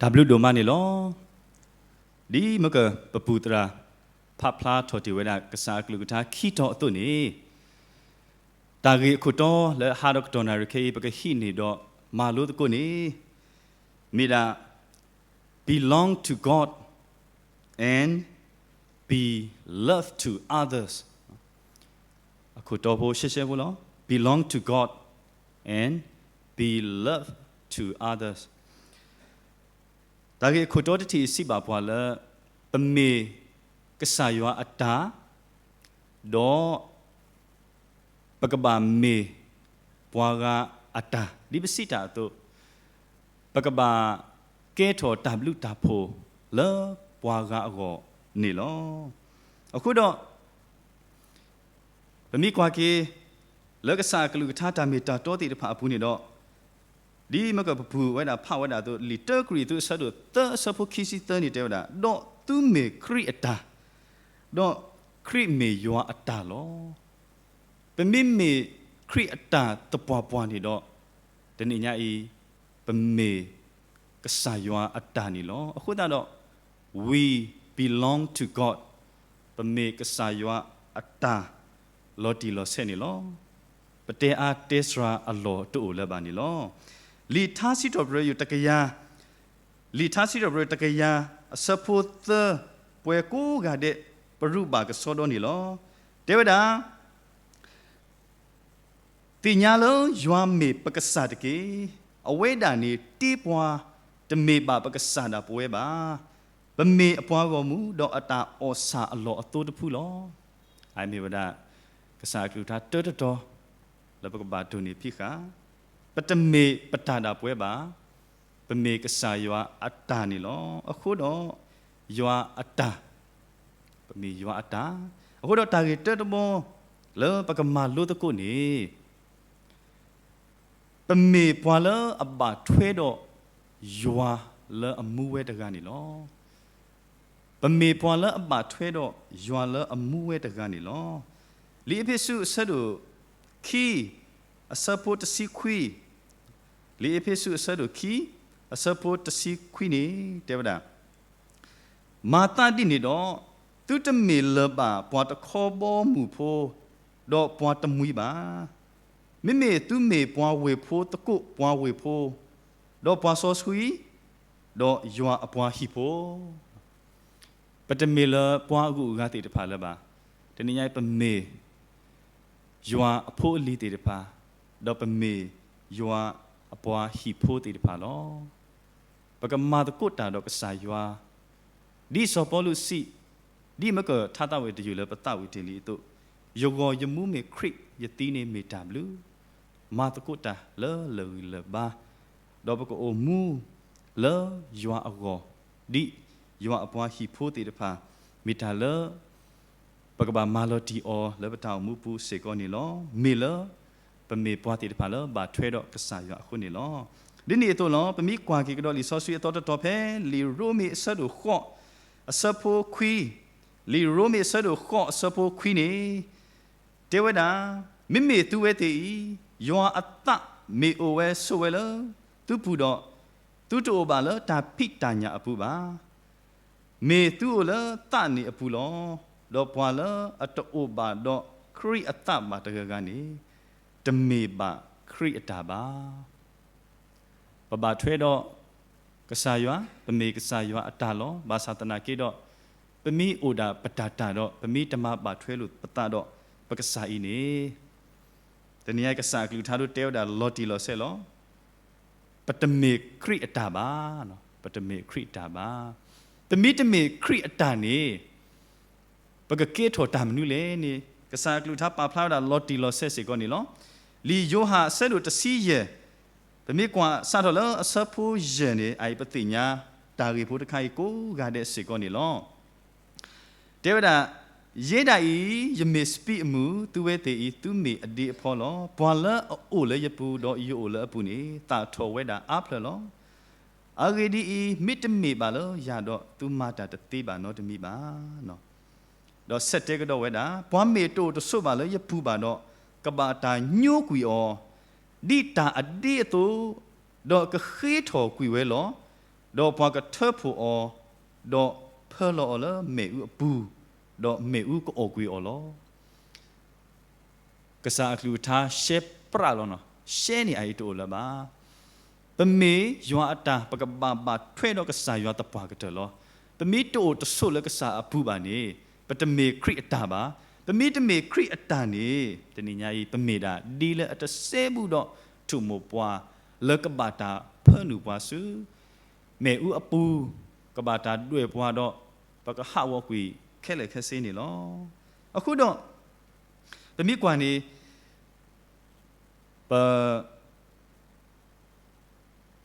တၢ်ဘျုးဒိၣ်မးန့ၣ်လီၤ. ဒ်မ့ၢ်ကပပူၤသရၣ် ဖးဖျါထီၣ်တ့ၢ်ဝဲဒၣ် ကစၢ်အကလုၢ်ကထါခံတီၤအသိးန့ၣ်, တၢ်ဂ့ၢ်အခိၣ်တီလၢဟါဒီးကတီၢ်နၣ်ရံၣ်ခဲအံၤ ပကဟံးန့ၢ်ဒီးမၤလိသကိးန့ၣ် မ့ၢ်ဒၣ် belong to God and be love to others. အခိၣ်တီဖိရှဲရှဲဖိလီၤ. Belong to God and be love to others. တၢ်ဂ့ၢ်အခိၣ်တီတထံၣ်အံၤစံးဘၣ်ပှၤလၢ ပမ့ၢ်ကစၢ်ယွၤအတၢ်, ဒီး ပကဘၣ်မ့ၢ်ပှၤဂၤအတၢ်, ဒ်ပစံးတၢ်အသိး, ပကဘၣ်ကဲထီၣ်တၢ်ဘျုးတၢ်ဖှိၣ်လၢပှၤဂၤအဂီၢ်န့ၣ်လီၤ. အဃိဒီး ပမ့ၢ်ကွၢ်က့ၤ လၢကစၢ်အကလုၢ်ကထါတၢ်မ့ၢ်တၢ်တီသ့ၣ်တဖၣ်အပူၤန့ၣ်ဒီး, ဒ်မ့ၢ်ကပပူၤဝဲဒၣ်ဖးဝဲဒၣ်အသိး လံာ်တၢကရံၣ်သူးအဆၢဒိၣ်သၢအဆၢဖိခံဆံသၢန့ၣ်တဲဝဲဒၣ်, ဒီးသုမ့ၢ်ခရံာ်အတၢ်, ဒီးခရံာ်မ့ၢ်ယွၤအတၢ်လီၤ. ပမ့မ့ၢ်ခရံာ်အတၢ်သပှၢ်ပှၢ်န့ၣ်ဒီး, တနံၤညါအံၤ ပမ့ၢ်ကစၢ်ယွၤအတၢ်န့ၣ်လီၤ. အဃိသတးဒီး we belong to God, ပမ့ၢ်ကစၢ်ယွၤအတၢ်လီၤတံၢ်လီၤဆဲးန့ၣ်လီၤ. ပတဲအါတဲစှၤအလီၢ်တအိၣ်လၢၤဘၣ်န့ၣ်လီၤ. လံာ်ထါစံးထီၣ်ပတြၢၤယွၤတကယၤ, လံာ်ထါစံးထီၣ်ပတြၢၤတကယၤ အဆၢဖိသၢ, ပှၤကိးဂၤဒဲး ပရူးဘၣ်ကဆှီဒီန့ၣ်လီၤ. တဲဝဲဒၣ် သ့ၣ်ညါလၢယွၤမ့ၢ်ပကစၢ်တက့ၢ်. အဝဲဒၣ်န့ၣ်တ့ပှၤ, တမ့ၢ်ဘၣ်ပကစၢ်ဒၣ်ပဝဲဘၣ်. ပမ့ၢ်အပှၤဂီၢ်မုၢ် ဒီးအတၢ်အီၣ်ဆၣ်အလီၢ်အသိတဖုလီၤ. အမ့ၢ်ဝဲဒၣ် ကစၢ်အကလုၢ်ကထါတၢတတီၤ လၢပကဘၣ်ဒိးန့ၢ်ဖံးဃာ်, ပတမ့ၢ်ပတၢ်ဒၣ်ပဝဲဘၣ်. ပမ့ၢ်ကစၢ်ယွၤအတၢ်န့ၣ်လီၤ. အဃိဒီး ယွၤအတၢ်, ပမ့ၢ်ယွၤအတၢ်, အဃိဒီးတၢ်ဂ့ၢ်တၢတဘီ လၢပကမၤလိသကိးန့ၣ် ပမ့ၢ်ပှၤလၢအဘၣ်ထွဲဒီးယွၤလၢအမူဝဲတဂၤန့ၣ်လီၤ. ပမ့ၢ်ပှၤလၢအဘၣ်ထွဲဒီးယွၤလၢအမူဝဲတဂၤန့ၣ်လီၤ. လံာ်အ့းဖ့းစူးအဆၢဒိၣ်ခံ, အဆၢဖိတဆံခွံ, လံာ်အ့းဖ့းစူးအဆၢဒိၣ်ခံ, အဆၢဖိတဆံခွံန့ၣ် တဲဝဲဒၣ် မၤသးဒ်န့ၣ်ဒီး, သုတမ့ၢ်လၢၤဘၣ်ပှၤတခီဘီမုၢ်ဖိ, ဒီးပှၤတမှံၤဘၣ်. မ့မ့ၢ်သုမ့ၢ်ပှၤဝ့ၢ်ဖိသကိးပှၤဝ့ၢ်ဖိ, ဒီးပှၤစီဆှံ, ဒီးယွၤအပှၤဟံၣ်ဖိ. ပတမ့ၢ်လၢပှၤအဂုၤအဂၤသ့ၣ်တဖၣ်လၢၤဘၣ်. တနံၤညါအံၤပမ့ၢ် ယွၤအဖိအလံၤသ့ၣ်တဖၣ်, ဒီးပမ့ၢ်ယွၤအပှၤဟံၣ်ဖိသ့ၣ်တဖၣ်လီၤ. ပကမၤသကိးတၢ်ဒီးကစၢ်ယွၤ, ဒ်စီၤပီလူးစံး, ဒ်မ့ၢ်ကထါသးဝံၣ်တယုၢ်လၢပသးဝံၣ်တ့ၢ်လံအသိး, ယဂီၢ်ယမူမ့ၢ်ခရံာ်, ယသံန့ၣ်မ့ၢ်တၢ်ဘျုး, မၤသကိးတၢ်လၢလၢာ်ဂံၢ်လၢာ်ဘါ, ဒီးပကအိၣ်မူလၢယွၤအဂီၢ်, ဒ်ယွၤအပှၤဟံၣ်ဖိသ့ၣ်တဖၣ်, မ့ၢ်တၢ်လၢ ပကဘၣ်မၤလီၤတံၢ်အီၤလၢပတၢ်အိၣ်မူပူၤစ့ၢ်ကီးန့ၣ်လီၤ. မ့ၢ်လၢ ပမ့ၢ်ပှၤသ့ၣ်တဖၣ်လၢဘၣ်ထွဲဒီးကစၢ်ယွၤအဃိန့ၣ်လီၤ. ဒ်န့ၣ်အသိးလီၤ, ပမ့ၢ်ကွၢ်က့ၤကဒီးလံာ်စီဆှံအသီတတီၤဖဲ လံာ်ရိမ့ၤအဆၢဒိၣ်ဃိး အဆၢဖိခွံ, လံာ်ရိမ့ၤအဆၢဒိၣ်ဃိးအဆၢဖိခွံန့ၣ် တဲဝဲဒၣ်, မ့မ့ၢ်သုဝဲသ့ၣ်အံၤ, ယွၤအသးမ့ၢ်အိၣ်ဝဲဆိးဝဲလၢသုပူၤဒီး, သုတအိၣ်ဘၣ်လၢတၢ်ဖံးတၢ်ညၣ်အပူၤဘၣ်. မ့ၢ်သုအိၣ်လၢသးန့ၣ်အပူၤလီၤ. ဒီးပှၤလၢအတအိၣ်ဘၣ်ဒီးခရံာ်အသးဘၣ်တဂၤဂၤန့ၣ်, တမ့ၢ်ဘၣ်ခရံာ်အတၢ်ဘၣ်. ပဘၣ်ထွဲဒီးကစၢ်ယွၤ, ပမ့ၢ်ကစၢ်ယွၤအတၢ်လီၤ. ဘၣ်ဆၣ်သနာ်က့ဒီး, ပမ့ၢ်အိၣ်ဒၣ်ပတၢ်တၢ်ဒီး ပမ့ၢ်တမၤဘၣ်ထွဲလိာ်ပသးဒီးပကစၢ်အံၤန့ၣ်, တနံၤညါကစၢ်အကလုၢ်ကထါဒိးတဲဝဲဒၣ်လီၤတံၢ်လီၤဆဲးလီၤ. ပတမ့ၢ်ခရံာ်အတၢ်ဘၣ်, ပတမ့ၢ်ခရံာ်အတၢ်ဘၣ်. ပမ့ၢ်တမ့ၢ်ခရံာ်အတၢ်န့ၣ် ပကကဲထီၣ်တၢ်မနုၤလဲၣ်န့ၣ် ကစၢ်အကလုၢ်ကထါပာ်ဖျါဝဲဒၣ်လီၤတံၢ်လီၤဆဲးစ့ၢ်ကီးန့ၣ်လီၤ. လံာ်ယိၤဟၣ်အဆၢဒိၣ်တဆံယဲၢ်, ပမ့ၢ်ကွၢ်စးထီၣ်လၢအဆၢဖိယဲၢ်န့ၣ် အအံၤပသ့ၣ်ညါတၢ်ဂ့ၢ်ဖိတခါအံၤကိးဂၤဒဲးစ့ၢ်ကီးန့ၣ်လီၤ. တဲဝဲဒၣ်, ယဲဒၣ်အံၤ ယမ့ၢ်စပံးအမုၢ်, သုဝဲသ့ၣ်အံၤ သုမ့ၢ်အဒ့အဖီလီၤ. ပှၤလၢအအိၣ်လၢယပူၤ ဒီးယအိၣ်လၢအပူၤန့ၣ် သၣ်ထီၣ်ဝဲဒၣ်အါဖျၢၣ်လီၤ. အဂ့ၢ်ဒ်အံၤ, မ့တမ့ၢ်ဘၣ်လၢယၤဒီး သုမၤတၢ်တသ့ဘၣ်နီတမံၤဘၣ်. ဒီးဆဲးတဲကဒီးဝဲဒၣ်, ပှၤမ့ၢ်တအိၣ်တဆိးဘၣ်လၢယပူၤဘၣ်ဒီး, ကဘၣ်တၢ်ညိကွံာ်အီၤ, ဒ်တၢ်အဒ့အသိး, ဒီးကဃ့ထီၣ်ကွံာ်ဝဲလီၤ. ဒီးပှၤကထၢဖှိၣ်အီၤ, ဒီးဖၢလီၤအီၤလၢမ့ၣ်အူအပူၤ, ဒီးမ့ၣ်အူကအိၣ်ကွံာ်အီၤလီၤ. ကစၢ်အကလုၢ်ကထါရှဲပြးလီၤနီၤ, ရှဲန့ၣ်အအံၤတအိၣ်လၢၤဘၣ်. ပမ့ၢ်ယွၤအတၢ် ပကဘၣ်ဘၣ်ထွဲဒီးကစၢ်ယွၤသပှၢ်ကတၢၢ်လီၤ. ပမ့ၢ်တအိၣ်တဆိးလၢကစၢ်အပူၤဘၣ်န့ၣ် ပတမ့ၢ်ခရံာ်အတၢ်ဘၣ်. ပမ့ၢ်တမ့ၢ်ခရံာ်အတၢ်န့ၣ် တနံၤညါအံၤ ပမ့ၢ်ဒၣ်ဒ်လၢအတစဲဘူးဒီး ထိၣ်မိၢ်ပှၢ် လၢကဘၣ်တၢ်ဖၢနုာ်ပှၤဆူ မ့ၣ်အူအပူၤ, ကဘၣ်တၢ်ဒွဲၣ်ပှၤဒီး ပကဟးဂီၤကွံာ်ခဲလၢာ်ခဲဆ့န့ၣ်လီၤ. အဃိဒီး ပမ့ၢ်ကွၢ်န့ၣ် ပ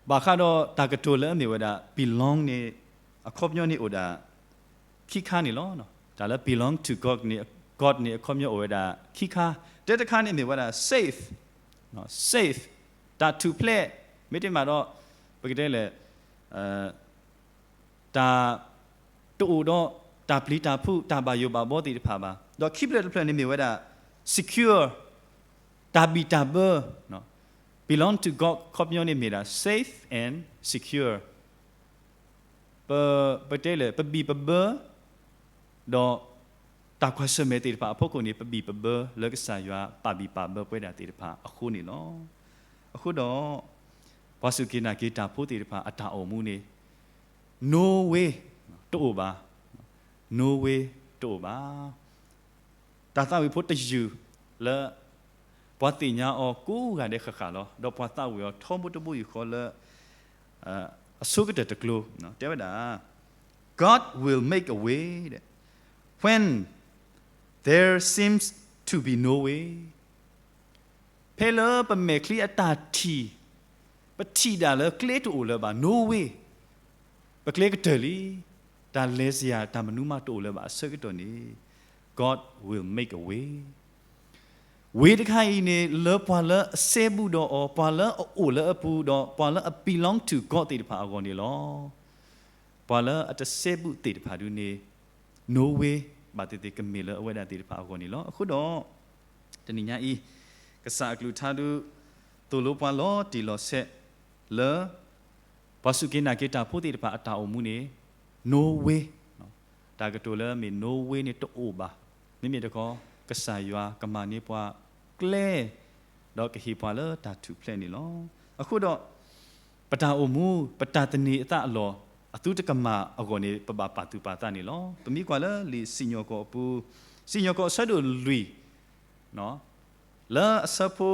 ဘၣ်ဃးဒီးတၢ်ကတိၤလၢအမ့ၢ်ဝဲဒၣ် belong န့ၣ် အခီပညီန့ၣ်အိၣ်ဒၣ် ခံခါန့ၣ်လီၤ. တၢ်လၢ belong to God န့ၣ် God န့ၣ် အခီပညီအိၣ်ဝဲဒၣ်ခံခါ, တၢတခါန့ၣ်မ့ၢ်ဝဲဒၣ် safe, safe တၢ်ထူၣ်ဖျဲး, မ့တမ့ၢ်ဒီး ပကတဲလဲၣ် တၢ်တအိၣ်ဒီးတၢ်ပျံၤတၢ်ဖုး တၢ်ဘၣ်ယိၣ်ဘၣ်ဘီသ့ၣ်တဖၣ်ဘၣ်. ဒီးခံဖျၢၣ်တဖျၢၣ်န့ၣ်မ့ၢ်ဝဲဒၣ် secure တၢ်ဘံၣ်တၢ်ဘၢ, belong to God ခီပညီန့ၣ်မ့ၢ်ဒၣ် safe and secure ပ ပတဲလဲၣ် ပဘံၣ်ပဘၢ ဒီးတၢ်ကွၢ်ဆၢၣ်မဲာ်သ့ၣ်တဖၣ်အဖီခိၣ်န့ၣ် ပဘံၣ်ပဘၢလၢကစၢ်ယွၤပာ်ဘံၣ်ပာ်ဘၢပဝဲဒၣ်သ့ၣ်တဖၣ်အဃိန့ၣ်လီၤ. အဃိဒီး ပှၤစူၢ်က့ၤနာ်က့ၤတၢ်ဖိသ့ၣ်တဖၣ်အတၢ်အိၣ်မူန့ၣ် no way တအိၣ်ဘၣ်, no way တအိၣ်ဘၣ်. တၢ်သးဝံၣ်ဖိတယုၢ်လၢ ပှၤသ့ၣ်ညါအီၤကိးဂၤဒဲးဃၣ်ဃၣ်လီၤ. ဒီးပှၤသးဝံၣ်အီၤထီဘိတဘိယူၢ်ဃီလၢ အဆိကတၢၢ်တကျိၤ တဲဝဲဒၣ် God will make a way when there seems to be no way. ဖဲလၢပမဲာ်ချံအတၢ်ထံၣ်, ပထံၣ်ဒၣ်လၢကျဲတအိၣ်လၢၤဘၣ် no way, ပကျဲကတၢၢ်လံ, တၢ်လဲၤစရာ တၢ်မနုၤမးတအိၣ်လၢၤဘၣ်အဆၢကတီၢ်န့ၣ် God will make a way. way တခါအံၤန့ၣ် လၢပှၤလၢအစဲဘူးဒီးအီၤ, ပှၤလၢအအိၣ်လၢအပူၤ, ဒီးပှၤလၢအ belong to God သ့ၣ်တဖၣ်အဂီၢ်န့ၣ်လီၤ. ပှၤလၢအတစဲဘူးသ့ၣ်တဖၣ်ဒုန့ၣ် no way ဘၣ်သ့ၣ်သ့ၣ်ကမ့ၢ်လၢအဝဲဒၣ်သ့ၣ်တဖၣ်အဂီၢ်န့ၣ်လီၤ. အဃိဒီး တနံၤညါအံၤ ကစၢ်အကလုၢ်ကထါဒု သိၣ်လိပှၤလီၤတံၢ်လီၤဆဲးလၢ ပှၤစူၢ်က့ၤနာ်က့ၤတၢ်ဖိသ့ၣ်တဖၣ်အတၢ်အိၣ်မူန့ၣ် no way, တၢ်ကတိၤလၢအမ့ၢ် no way န့ၣ်တအိၣ်ဘၣ်. မ့မ့ၢ်တခီ ကစၢ်ယွၤကမၤန့ၢ်ပှၤကျဲ ဒီးကဟ့ၣ်ပှၤလၢတၢ်ထူၣ်ဖျဲးန့ၣ်လီၤ. အဃိဒီး ပတၢ်အိၣ်မူ ပတၢ်သန့ၤအသးအလီၢ် အသုတကမၣ်အဂီၢ်န့ၣ် ပဘၣ်ပာ်သူၣ်ပာ်သးန့ၣ်လီၤ. ပမ့ၢ်ကွၢ်လၢလံာ်စံၣ်ညီၣ်ကွီၢ်အပူၤ, စံၣ်ညီၣ်ကွီၢ်အဆၢဒိၣ်လွံၢ် လၢအဆၢဖိ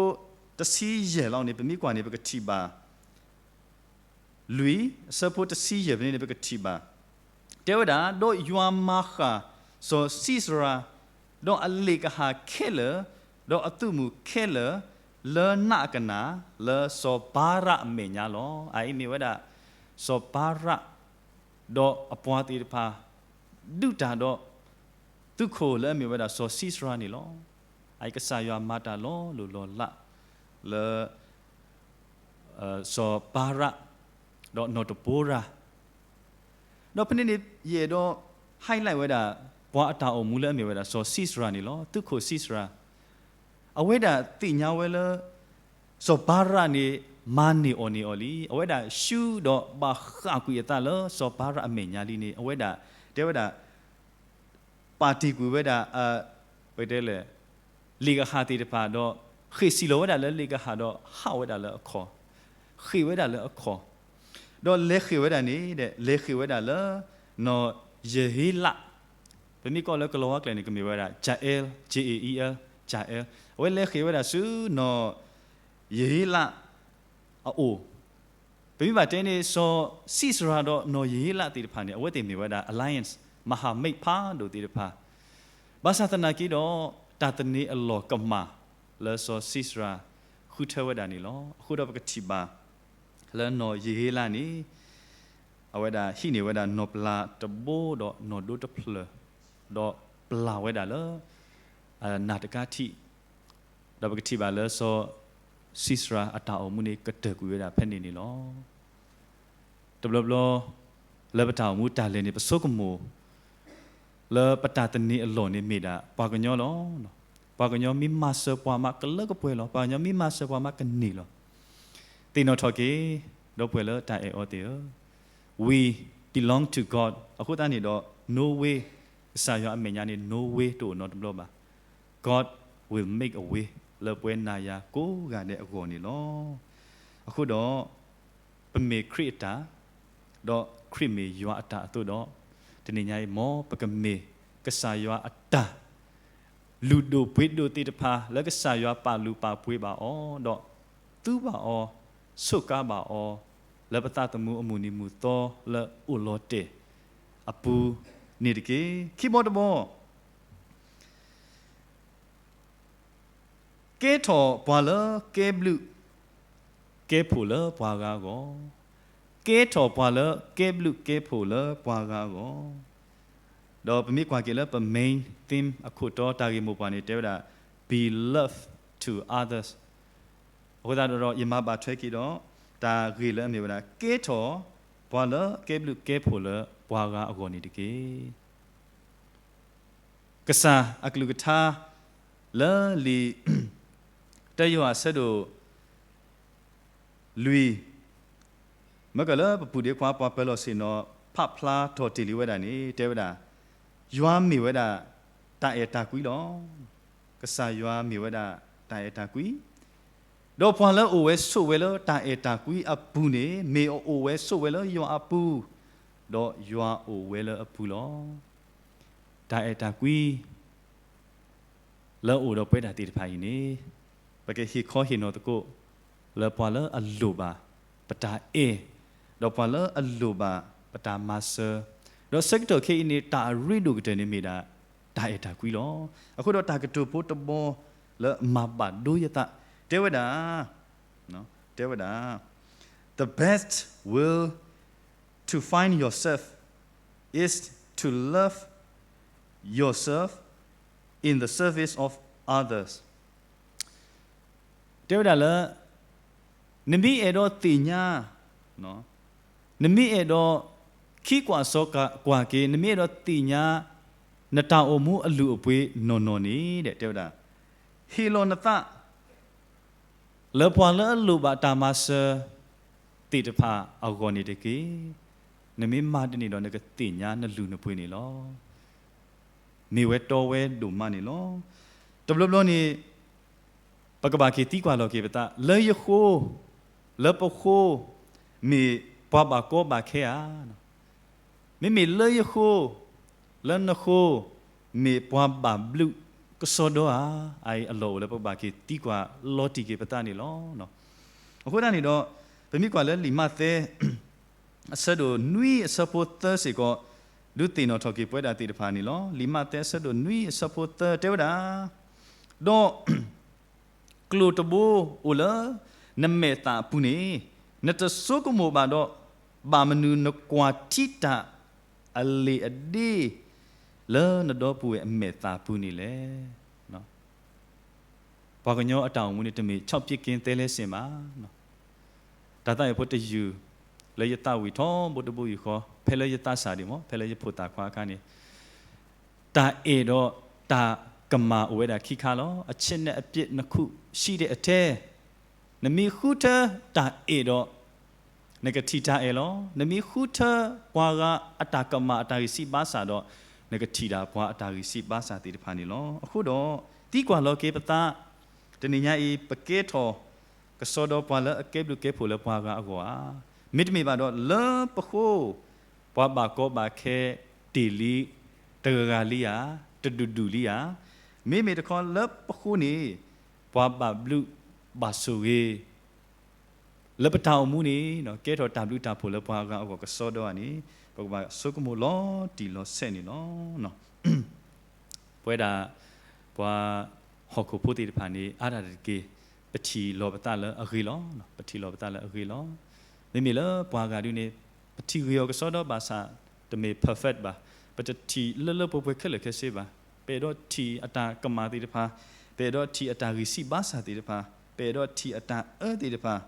တဆံယဲၢ်လီၤန့ၣ် ပမ့ၢ်ကွၢ်န့ၣ် ပကထံၣ်ဘၣ် လွံၢ် အဆၢဖိတဆံယဲၢ်ဖဲန့ၣ် ပကထံၣ်ဘၣ်, တဲဝဲဒၣ်, ဒီးယွၤမၤဃၣ်စီၤၡံစရၤ, ဒီးအလ့ၣ်ကဟၣ်ခဲလၢာ်, ဒီးအသုးမုၢ်ခဲလၢာ်, လၢနးအကနၣ်, လၢစီၤဘၤရးအမဲာ်ညါလီၤ. အအံၤမ့ၢ်ဝဲဒၣ် စီၤဘၤရး ဒီးအပှၤသ့ၣ်တဖၣ် ဒုးတၢ်ဒီး သုးခိၣ်လၢအမ့ၢ်ဝဲဒၣ်စီၤၡံစရၤန့ၣ်လီၤ. အအံၤကစၢ်ယွၤမၤတၢ်လီၤလိၢ်လီၤလး လၢ စီၤဘၤရး ဒီးနီၢ်တပၤရၤ ဒီးဖဲန့ၣ်န့ၣ် ယအဲၣ်ဒိး highlight ဝဲဒၣ် ပှၤအတၢ်အိၣ်မူလၢအမ့ၢ်ဝဲဒၣ်စီၤၡံစရၤန့ၣ်လီၤ. သုးခိၣ်ၡံစရၤ အဝဲဒၣ်သ့ၣ်ညါဝဲလၢ စီၤဘၤရးန့ၣ် မၤန့ၢ်အီၣ်န့ၢ်အီၤလံ. အဝဲဒၣ်ဆူဒီးဘၣ်ဃၣ်ကွံာ်အသးလၢစီၤဘၤရးအမဲာ်ညါလံန့ၣ် အဝဲဒၣ် တဲဝဲဒၣ် ပာ်တ့ၢ်ကွံာ်ဝဲဒၣ် ပတဲလဲၣ် လ့ၣ်ကဟၣ်သ့ၣ်တဖၣ်ဒီး ဃ့ၢ်စံၣ်လီၤဝဲဒၣ်လၢလ့ၣ်ကဟၣ်ဒီးဟးဝဲဒၣ်လၢအခီၣ်, ဃ့ၢ်ဝဲဒၣ်လၢအခီၣ်, ဒီးလဲၤဃ့ၢ်ဝဲဒၣ်န့ၣ် လဲၤဃ့ၢ်ဝဲဒၣ်လၢ နီၢ်ယဟ့လး, ပမ့ၢ်ကွၢ်လၢကလီၤဝါကျဲန့ၣ် ကမ့ၢ်ဝဲဒၣ် Jael, J A E L, Jael, အဝဲလဲၤဃ့ၢ်ဝဲဒၣ်ဆူနီၢ်ယဟ့လးအအိၣ် ပမ့ၢ်ဘၣ်တဲန့ၣ် စီၤၡံစရၤဒီးနီၢ်ယဟ့လးသ့ၣ်တဖၣ်န့ၣ် အဝဲသ့ၣ်မ့ၢ်ဝဲဒၣ် alliance, မဟာမိတ် ဖးဒိၣ်သ့ၣ်တဖၣ်, ဘၣ်ဆၣ်သနာ်က့ဒီး တၢ်သန့ၤအလီၢ်ကမၣ်လၢစီၤၡံစရၤဃုထၢဝဲဒၣ်န့ၣ်လီၤ. အဃိဒီးပကထံၣ်ဘၣ် လၢနီၢ်ယဟ့လးန့ၣ် အဝဲဒၣ်ဟံးန့ၢ်ဝဲဒၣ်နီၢ်ပျၢ်တဘိဒီးနီၢ်ဒိတဖျၢၣ်, ဒီးပျၢ်ဝဲဒၣ်လၢ နၢ်တကါထံး, ဒီးပကထံၣ်ဘၣ်လၢစီၤၡံစရၤအတၢ်အိၣ်မူန့ၣ် ကတၢၢ်ကွံာ်ဝဲဒၣ်ဖဲန့ၣ်န့ၣ်လီၤ. တဘျီဘျီ လၢပတၢ်အိၣ်မူတၢ်လဲၤန့ၣ် ပဆိကမိၣ် လၢပတၢ်သန့ၤအလီၢ်န့ၣ်မ့ၢ်ဒၣ် ပှၤကညီလီၤ. ပှၤကညီမ့ၢ်မၤစၢၤပှၤမးကလၢကပှဲၤလီၤ. ပှၤကညီမ့ၢ်မၤစၢၤပှၤမးကန့ၢ်လီၤ. သ့ၣ်နီၣ်ထီၣ်က့ၤ ဒီပုၢ်ဝဲၢ်လၢတၢ်အဲၣ်အီၤသ့ၣ်ဧၢ, we belong to God အဃိသတးန့ၣ်ဒီး no way ကစၢ်ယွၤအမဲာ်ညါန့ၣ် no way တအိၣ်နီတဘျီဘၣ်. God will make a way လၢပဝဲနၤယၤကိးဂၤဒဲးအဂီၢ်န့ၣ်လီၤ. အဃိဒီး ပမ့ၢ်ခရံာ်အတၢ် ဒီးခရံာ်မ့ၢ်ယွၤအတၢ်အသိးဒီး တနံၤညါအံၤ မ်ပကမ့ၢ်ကစၢ်ယွၤအတၢ် လုၢ်ဒိၣ်ပှ့ၤဒိၣ်သ့ၣ်တဖၣ် လၢကစၢ်ယွၤပာ်လုၢ်ပာ်ပှ့ၤဘၣ်အီၤ ဒီးသူဘၣ်အီၤ ဆိးကါဘၣ်အီၤ လၢပသးသမူအမုၢ်နံၤမုၢ်သီလၢအိၣ်လီၤတဲာ်အပူၤန့ၣ်တက့ၢ်. ခံဘီတဘီ ကဲထီၣ်ပှၤလၢကဲဘျုးကဲဖှိၣ်လၢပှၤဂၤအဂီၢ်, ကဲထီၣ်ပှၤလၢကဲဘျုးကဲဖှိၣ်လၢပှၤဂၤအဂီၢ်. ဒီးပမ့ၢ်ကွၢ်က့ၤလၢပ main theme အခိၣ်တီတၢ်ဂ့ၢ်မိၢ်ပှၢ်န့ၣ် တဲဝဲဒၣ် be love to others. အဃိသတးဒီး ယမၤဘၣ်ထွဲက့ၤဒီး တၢ်ဂ့ၢ်လၢအမ့ၢ်ဝဲဒၣ် ကဲထီၣ်ပှၤလၢကဲဘျုးကဲဖှိၣ်လၢပှၤဂၤအဂီၢ်န့ၣ်တက့ၢ်. ကစၢ်အကလုၢ်ကထါ လၢလံာ် တၢယိၤဟၣ်အဆၢဒိၣ်လွံၢ်, မ့ၢ်ကလၢပပုၢ်ဒ့ခွါပှၤပၢၤလီၢ်ဆ့ၣ်နီၤ ဖးဖျါထီၣ်တ့ၢ်လံဝဲဒၣ်န့ၣ် တဲဝဲဒၣ်, ယွၤမ့ၢ်ဝဲဒၣ် တၢ်အဲၣ်တၢ်ကွံလီၤ. ကစၢ်ယွၤမ့ၢ်ဝဲဒၣ် တၢ်အဲၣ်တၢ်ကွံ ဒီးပှၤလၢအအိၣ်ဝဲဆိးဝဲလၢတၢ်အဲၣ်တၢ်ကွံအပူၤန့ၣ် မ့ၢ်အအိၣ်ဝဲဆိးဝဲလၢယွၤအပူၤ, ဒီးယွၤအိၣ်ဝဲလၢအပူၤလီၤ. တၢ်အဲၣ်တၢ်ကွံ လၢအအိၣ်ဒီးပဝဲဒၣ်သ့ၣ်တဖၣ်အံၤန့ၣ် ပကဟ့ၣ်ခီဟ့ၣ်နီၤသကိး လၢပှၤလၢအလိၣ်ဘၣ်ပတၢ်အဲၣ်, ဒီးပှၤလၢအလိၣ်ဘၣ်ပတၢ်မၤစၢၤ, ဒီးဆၢကတီၢ်ခဲအံၤန့ၣ် တၢ်အရ့ဒိၣ်ကတၢၢ်န့ၣ်မ့ၢ်ဒၣ် တၢ်အဲၣ်တၢ်ကွံလီၤ. အဃိဒီးတၢ်ကတိၤဖိတဘီလၢမၤဘၣ်ဒိယသး တဲဝဲဒၣ်, တဲဝဲဒၣ်, the best will to find yourself is to love yourself in the service of others. တဲဝဲဒၣ်လၢ နမ့ၢ်အဲၣ်ဒိးသ့ၣ်ညါ, နမ့ၢ်အဲၣ်ဒိး ခံကွၢ်စီကွၢ်က့ၤ, နမ့ၢ်အဲၣ်ဒိးသ့ၣ်ညါ နတၢ်အိၣ်မူအလုၢ်အပှ့ၤနီၢ်နီၢ်န့ၣ် တဲဝဲဒၣ်, ဟ့ၣ်လီၤနသး လၢပှၤလၢအလိၣ်ဘၣ်တၢ်မၤစၢၤသ့ၣ်တဖၣ်အဂီၢ်န့ၣ်တက့ၢ်. နမ့ၢ်မၤဒ်န့ၣ်ဒီး နကသ့ၣ်ညါနလုၢ်နပှ့ၤန့ၣ်လီၤ. မ့ၢ်ဝဲတီဝဲဒိၣ်မးန့ၣ်လီၤ. တဘျီဘျီန့ၣ် ပကဘၣ်က့ၤသံကွၢ်လီၤက့ၤပသး လၢယဃိ, လၢပဃိ မ့ၢ်ပှၤဘၣ်ကီဘၣ်ခဲဧါ. မ့မ့ၢ်လၢယဃိ, လၢနဃိ မ့ၢ်ပှၤဘၣ်ဘျုးကစီဒီဧါ. အအံၤအလီၢ်အိၣ်လၢပကဘၣ်က့ၤသံကွၢ်လီၤတံၢ်က့ၤပသးန့ၣ်လီၤ. အဃိသတးန့ၣ်ဒီး ပမ့ၢ်ကွၢ်လၢလံာ်မးသဲ အဆၢဒိၣ်နွံအဆၢဖိသၢစ့ၢ်ကီး ဒုးသ့ၣ်နီၣ်ထီၣ်က့ၤပဝဲဒၣ်သ့ၣ်တဖၣ်န့ၣ်လီၤ. လံာ်မးသဲအဆၢဒိၣ်နွံအဆၢဖိသၢတဲဝဲဒၣ်, ဒီး ကျိၣ်တဘိအိၣ်လၢနမဲာ်သၣ်အပူၤန့ၣ် နတဆိကမိၣ်ဘၣ်ဒီး ဘၣ်မနုၤနကွၢ်ထံတၢ်အလံာ်အဒ့ လၢနဒီပုၢ်ဝဲၢ်အမဲာ်သၣ်အပူၤန့ၣ်လဲၣ်. ပှၤကညီအတၢ်အိၣ်မူန့ၣ် တမ့ၢ်ဆီၣ်ပစ်ကင်းသဲလဲစ့ၢ်မး တၢ်သးဝံၣ်ဖိတယုၢ် လၢယသးဝံၣ်ထီဘိတဘိယူၢ်ဃီ ဖဲလၢယသးစၢ်ဒံးမ့ၢ် ဖဲလၢယဖိၣ်သၣ်ခွါအခါန့ၣ် တၢ်အဲၣ်ဒီးတၢ်ကမၣ်အိၣ်ဝဲဒၣ်ခံခါလီၤ. အဆ့နဲၣ်အပျဲၢ်နခူၣ်ဆံးဒဲးအထဲ နမ့ၢ်ဃုထၢတၢ်အဲၣ်ဒီး နကထံၣ်တၢ်အဲၣ်လီၤ. နမ့ၢ်ဃုထၢပှၤဂၤအတၢ်ကမၣ်အတၢ်ဂံၢ်စၢ်ဘါစၢ်ဒီး နကထံၣ်ဒၣ်ပှၤအတၢ်ဂံၢ်စၢ်ဘါစၢ်သ့ၣ်တဖၣ်န့ၣ်လီၤ. အဃိဒီး သံကွၢ်လီၤက့ၤပသး တနံၤညါအံၤ ပကဲထီၣ်ကစီဒီပှၤလၢအကဲဘျုးကဲဖှိၣ်လၢပှၤဂၤအဂီၢ်ဧါ. မ့တမ့ၢ်ဘၣ်ဒီး လၢပဃိ ပှၤဘၣ်ကီဘၣ်ခဲတ့ၢ်လံ တဂၤဂၤလံဧါ, တဒူၣ်ဒူၣ်လံဧါ. မ့မ့ၢ်တခီလၢပဃိန့ၣ် ပှၤဘၣ်ဘျုးဘၣ်ဆိၣ်ဂ့ၤ လၢပတၢ်အိၣ်မူန့ၣ် ကဲထီၣ်တၢ်ဘျုးတၢ်ဖှိၣ်လၢပှၤဂၤအဂီၢ်ကစီဒီဧါန့ၣ် ပကဘၣ်ဆိကမိၣ်လီၤတံၢ်လီၤဆဲးန့ၣ်လီၤ. ပဝဲဒၣ် ပှၤဟီၣ်ခိၣ်ဖိသ့ၣ်တဖၣ်န့ၣ် အါဒၣ်တက့ၢ် ပထံၣ်လီၤပသးလၢအဂ့ၤလီၤ. ပထံၣ်လီၤပသးလၢအဂ့ၤလီၤ. မ့မ့ၢ်လၢပှၤဂၤဒုန့ၣ် ပထံၣ်ဂ့ၤအီၤကစီဒီဘၣ်ဆၣ် တမ့ၢ် perfect ဘၣ်. ပတထံၣ်လၢလၢပှဲၤပှဲၤခဲလၢာ်ခဲဆ့ဘၣ်. ပအဲၣ်ဒိးထံၣ်အတၢ်ကမၣ်သ့ၣ်တဖၣ်, ပအဲၣ်ဒိးထံၣ်အတၢ်ဂံၢ်စၢ်ဘါစၢ်သ့ၣ်တဖၣ်, ပအဲၣ်ဒိးထံၣ်အတၢ်အၢသ့ၣ်တဖၣ်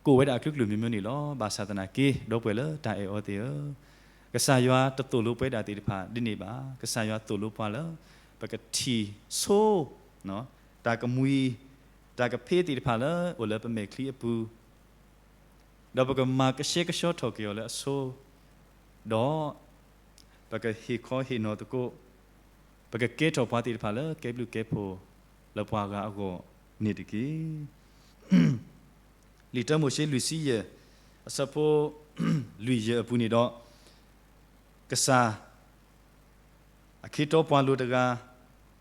ကိးဝဲဒၣ်အကလုာ်ကလုာ်မံၤမံၤန့ၣ်လီၤ. ဘၣ်ဆၣ်သနာ်က့ ဒီပုၢ်ဝဲၢ်လၢတၢ်အဲၣ်အီၤသ့ၣ်ဧၢ, ကစၢ်ယွၤတသိၣ်လိပဝဲဒၣ်သ့ၣ်တဖၣ်ဒ်န့ၣ်ဘၣ်. ကစၢ်ယွၤသိၣ်လိပှၤလၢ ပကထံၣ်ဆိ တၢ်ကမှံၤ တၢ်ကဖ့သ့ၣ်တဖၣ်လၢအိၣ်လၢပမဲာ်ချံအပူၤ ဒီးပကမၤကဆှဲကဆှီထီၣ်က့ၤအီၤလၢအဆိ, ဒီးပကဟ့ၣ်ခီဟ့ၣ်နီၤသကိး, ပကကဲထီၣ်ပှၤသ့ၣ်တဖၣ်လၢကဲဘျုးကဲဖှိၣ်လၢပှၤဂၤအဂီၢ်န့ၣ်တက့ၢ်. လံာ်တၢမိၤၡ့လွံၢ်ဆံယဲၢ်, အဆၢဖိလွံၢ်ယဲၢ်အပူၤန့ၣ်ဒီး, ကစၢ် အခ့တီပှၤလိၤတဂၤ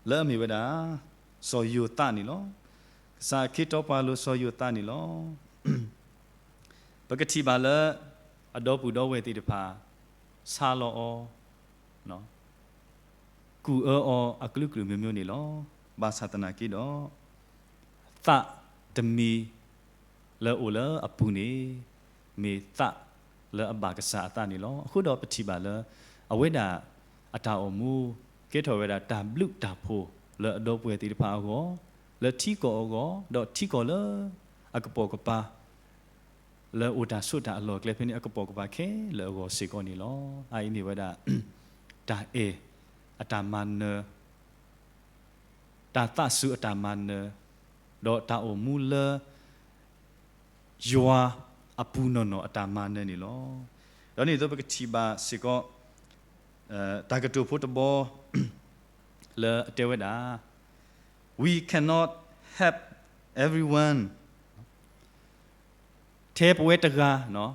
လၢအမ့ၢ်ဝဲဒၣ် စီၤယိၤသးန့ၣ်လီၤ. ကစၢ်အခ့တီပှၤလိၤစီၤယိၤသးန့ၣ်လီၤ. ပကထံၣ်ဘၣ်လၢ အဒီပုၢ်ဒီဝဲၢ်သ့ၣ်တဖၣ် ဆါလီၤအီၤ, ကူၣ်အၢအီၤအကလုာ်ကလုာ်မျိုးမျိုးန့ၣ်လီၤ. ဘၣ်ဆၣ်သနာ်က့ဒီး သးတမံၤ လၢအအိၣ်လၢအပူၤန့ၣ် မ့ၢ်သးလၢအဘၣ်ကစၢ်အသးန့ၣ်လီၤ. အဃိဒီးပထံၣ်ဘၣ်လၢ အဝဲဒၣ်အတၢ်အိၣ်မူ ကဲထီၣ်ဝဲဒၣ်တၢ်ဘျုးတၢ်ဖှိၣ်လၢအဒီပုၢ်ဝဲၢ်သ့ၣ်တဖၣ်အဂီၢ်, လၢထံကီၢ်အဂီၢ်, ဒီးထံကီၢ်လၢအကပိာ်ကပၤ လၢအိၣ်တၢ်ဆိးတၢ်အလီၢ်အကျဲဖဲန့ၣ် အကပိာ်ကပၤခဲလၢာ်အဂီၢ်စ့ၢ်ကီးန့ၣ်လီၤ. အအံၤမ့ၢ်ဝဲဒၣ် တၢ်အဲၣ်အတၢ်မၤနၢၤ တၢ်သးစူၤအတၢ်မၤနၢၤ, ဒီးတၢ်အိၣ်မူလၢ ယွၤအပူၤနီၢ်နီၢ်အတၢ်မၤနၢၤန့ၣ်လီၤ. ဒီးဒ်န့ၣ်အသိးပကထံၣ်ဘၣ်စ့ၢ်ကီး တၢ်ကတိၤဖိတဘီ လၢအတဲဝဲဒၣ်, We cannot help everyone. ထဲပဝဲတဂၤ,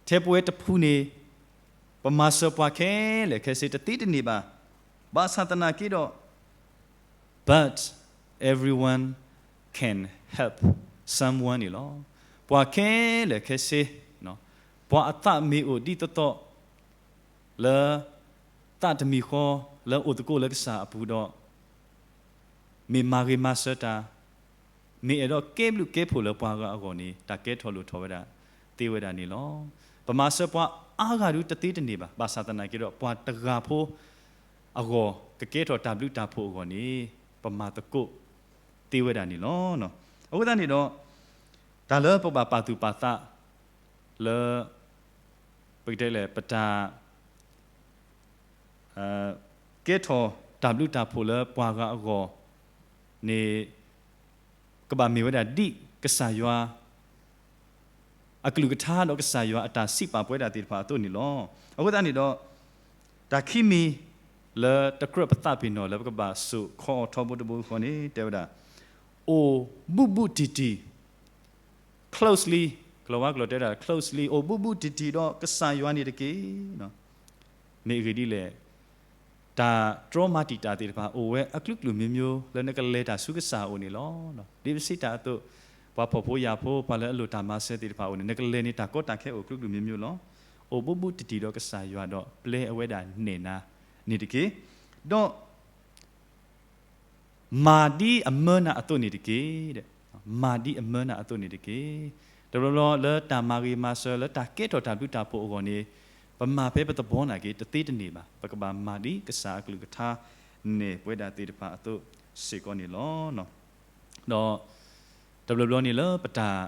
ထဲပဝဲတဖုန့ၣ် ပမၤစၢၤပှၤခဲလၢာ်ခဲဆ့တသ့တန့ၢ်ဘၣ်. ဘၣ်ဆၣ်သနာ်က့ဒီး but everyone can help someone န့ၣ်လီၤ. ပှၤခဲလၢာ်ခဲဆ့, ပှၤအသးမ့ၢ်အိၣ်ဒ်သိးသိး လၢ သးတမံၤဃီ လၢအိၣ်သကိးလၢကစၢ်အပူၤဒီး မ့ၢ်မၤဂ့ၤမၤစၢၤတၢ်, မ့ၢ်အဲၣ်ဒိးကဲဘျုးကဲဖှိၣ်လၢပှၤဂၤအဂီၢ်န့ၣ် တၢ်ကဲထီၣ်လိၣ်ထီၣ်ဝဲဒၣ်သ့ဝဲဒၣ်န့ၣ်လီၤ. ပမၤစၢၤပှၤအါဂၤဒုတသ့တန့ၢ်ဘၣ်. ဘၣ်ဆၣ်သနာ်က့ဒီး ပှၤတဂၤဖိအဂီၢ် ကကဲထီၣ်တၢ်ဘျုးတၢ်ဖှိၣ်အဂီၢ်န့ၣ် ပမၤသကိးသ့ဝဲဒၣ်န့ၣ်လီၤ. အဃိသတးန့ၣ်ဒီး တၢ်လၢပဘၣ်ပာ်သူၣ်ပာ်သးလၢ ပကတဲလဲၣ် ပတၢ် ကဲထီၣ်တၢ်ဘျုးတၢ်ဖှိၣ်လၢပှၤဂၤအဂီၢ်န့ၣ် ကဘၣ်မ့ၢ်ဝဲဒၣ်ဒ်ကစၢ်ယွၤ အကလုၢ်ကထါဒီးကစၢ်ယွၤအတၢ်စံးပာ်ပဝဲဒၣ်သ့ၣ်တဖၣ်အသိးန့ၣ်လီၤ. အဃိသတးန့ၣ်ဒီး တၢ်ခံမံၤ လၢတကြၢးပသးပ့ၤနီၣ်လၢပကဘၣ်စိာ်ခီအီၤထီဘိတဘိဃီန့ၣ် တဲဝဲဒၣ် အိၣ်ဘူးဘူးတံၢ်တံၢ် ကျိာ်ဝါကျိာ်တဲဒၣ် closely, အိၣ်ဘူးဘူးတံၢ်တံၢ်ဒီးကစၢ်ယွၤန့ၣ်တက့ၢ်. မ့ၢ်အဂ့ၢ်ဒ်လဲၣ်, တၢ်တြီမၤတံာ်တာ်သ့ၣ်တဖၣ် အိၣ်ဝဲအကလုာ်ကလုာ်မျိုးမျိုး လၢနကလဲၤတၢ်ဆူကစၢ်အအိၣ်န့ၣ်လီၤ. ဒ်ပစံးတၢ်အသိး, ပှၤဖှီၣ်ဖိယာ်ဖိ ပှၤလၢအလိၣ်တၢ်မၤစၢၤသ့ၣ်တဖၣ်အအိၣ်န့ၣ် နကလဲၤန့ၣ် တၢ်ကီတၢ်ခဲအိၣ်ကလုာ်ကလုာ်မျိုးမျိုးလီၤ. အိၣ်ဘူးဘူးတံၢ်တံၢ်ဒီးကစၢ်ယွၤဒီးပျဲအဝဲဒၣ်နဲၣ်နၤန့ၣ်တက့ၢ်. ဒီး မၤဒ်အမၢနၤအသိးန့ၣ်တက့ၢ်. မၤဒ်အမၢနၤအသိးန့ၣ်တက့ၢ်. တဘျီဘျီလၢတၢ်မၤဂ့ၤမၤစၢၤ လၢတၢ်ကဲထီၣ်တၢ်ဘျုးတၢ်ဖှိၣ်အဂီၢ်န့ၣ် ပမၤဖဲပသဘီနာ်က့ တသ့တန့ၢ်ဘၣ်. ပကဘၣ်မၤဒ်ကစၢ်အကလုၢ်ကထါနဲၣ်ပဝဲဒၣ်သ့ၣ်တဖၣ်အသိးစ့ၢ်ကီးန့ၣ်လီၤ. ဒီး တဘျီဘျီန့ၣ်လၢပတၢ်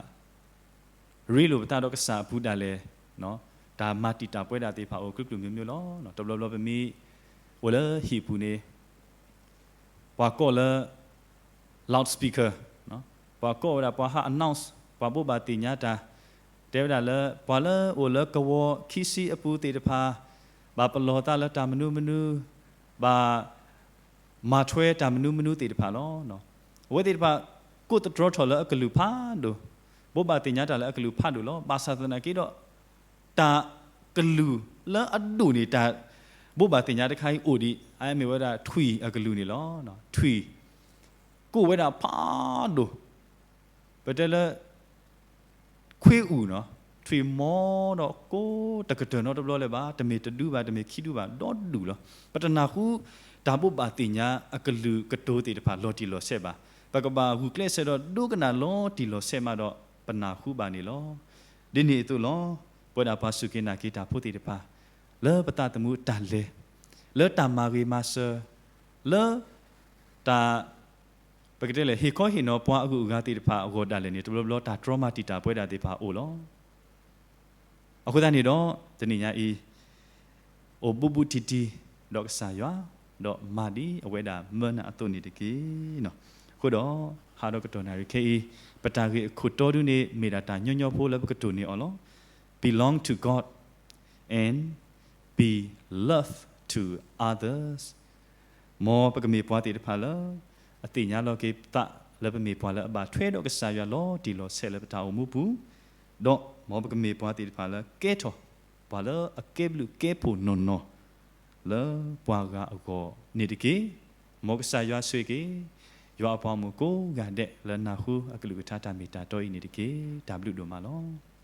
ရ့လိာ်ပသးဒီးကစၢ်အပူၤဒၣ်လဲာ်, တၢ်မၤတံာ်တာ်ပဝဲဒၣ်သ့ၣ်တဖၣ်အိၣ်ကလုာ်ကလုာ်မျိုးမျိုးလီၤ. တဘျီဘျီပမ့ၢ်အိၣ်လၢဟံၣ်ပူၤန့ၣ် ပှၤကိးလၢ loudspeaker, ပှၤကိးဝဲဒၣ်ပှၤဟး announce, ပှၤဘိးဘၣ်သ့ၣ်ညါတၢ်, တဲဝဲဒၣ်လၢ ပှၤလၢအိၣ်လၢကဝီၤခံဆံအပူၤသ့ၣ်တဖၣ် ဘၣ်ပလီၢ်သးလၢတၢ်မနုၤမနုၤ, ဘၣ် မၤထွဲတၢ်မနုၤမနုၤသ့ၣ်တဖၣ်လီၤ. အဝဲသ့ၣ်တဖၣ် ကိးသတြီထီၣ်လၢအကလုၢ်ဖးဒိၣ်, ဘိးဘၣ်သ့ၣ်ညါတၢ်လၢအကလုၢ်ဖးဒိၣ်လီၤ. ဘၣ်ဆၣ်သနာ်က့ဒီး တၢ်ကလုၢ်လၢအဒိၣ်န့ၣ် တၢ်ဘိးဘၣ်သ့ၣ်ညါတခါအံၤအိၣ်ဒံး အမ့ၢ်ဝဲဒၣ်ထွံၣ်အကလုၢ်န့ၣ်လီၤ. ထွံၣ် ကိးဝဲဒၣ်ဖးဒိၣ်, ပတဲလၢ ခွ့အူၣ်နီၤ, ထွံၣ်မီဒီးကိးတကတၢၢ်နီတဘျီလၢၤဘၣ်, တမ့ၢ်တဒူဘၣ်, တမ့ၢ်ခံဒူဘၣ်, ဒီဒူၣ်လီၤ. ပတနၢ်ဟူ တၢ်ဘိးဘၣ်သ့ၣ်ညါအကလုၢ်ကတိၤသ့ၣ်တဖၣ်လီၤတံၢ်လီၤဆဲးဘၣ်. ပကဘၣ်ဂုာ်ကျဲးစၢးဒီးဒိကနၣ်လီၤတံၢ်လီၤဆဲးမးဒီး ပနၢ်ဟူဘၣ်န့ၣ်လီၤ. ဒ်န့ၣ်အသိးလီၤ. ပဝဲဒၣ်ပှၤစူၢ်က့ၤနာ်က့ၤတၢ်ဖိသ့ၣ်တဖၣ် လၢပသးသမူတၢ်လဲၤ, လၢတၢ်မၤဂ့ၤမၤစၢၤ, လၢ တၢ် ပကတဲလဲၣ် ဟ့ၣ်ခီဟ့ၣ်နီၤပှၤအဂုၤအဂၤသ့ၣ်တဖၣ်အဂီၢ်ဒၣ်လဲာ်န့ၣ် တဘျီဘျီတၢ်တြီမၤတံာ်တာ်ပဝဲဒၣ်သ့ၣ်တဖၣ်အိၣ်လီၤ. အဃိသတးန့ၣ်ဒီး တနံၤညါအံၤ အိၣ်ဘူးဘူးတံၢ်တံၢ်ဒီးကစၢ်ယွၤ, ဒီးမၤဒ်အဝဲဒၣ်မၢနၤအသိးန့ၣ်တက့ၢ်. အဃိဒီး ဟးဒီးကတီၢ်နၣ်ရံၣ်ခဲအံၤ ပတၢ်ဂ့ၢ်အခိၣ်တီဒုန့ၣ် မ့ၢ်ဒၣ်တၢ်ညီညီဖိလၢပကတိၢ်န့ၢ်အီၤလီၤ. Belong to God and be love to others. မ်ပကမ့ၢ်ပှၤသ့ၣ်တဖၣ်လၢ အသ့ၣ်ညါလီၤက့ၤသးလၢပမ့ၢ်ပှၤလၢအဘၣ်ထွဲဒီးကစၢ်ယွၤလီၤတံၢ်လီၤဆဲးလၢပတၢ်အိၣ်မူပူၤ, ဒီးမ်ပကမ့ၢ်ပှၤသ့ၣ်တဖၣ်လၢကဲထီၣ် ပှၤလၢအကဲဘျုးကဲဖှိၣ်နီၢ်နီၢ် လၢပှၤဂၤအဂီၢ်န့ၣ်တက့ၢ်. မ်ကစၢ်ယွၤဆိၣ်ဂ့ၤက့ၤ ယွၤအပှၤဂီၢ်မုၢ်ကိးဂၤဒဲးလၢနၢ်ဟူအကလုၢ်ကထါတၢ်မ့ၢ်တၢ်တီအံၤန့ၣ်တက့ၢ်. တၢ်ဘျုးဒိၣ်မးလီၤ.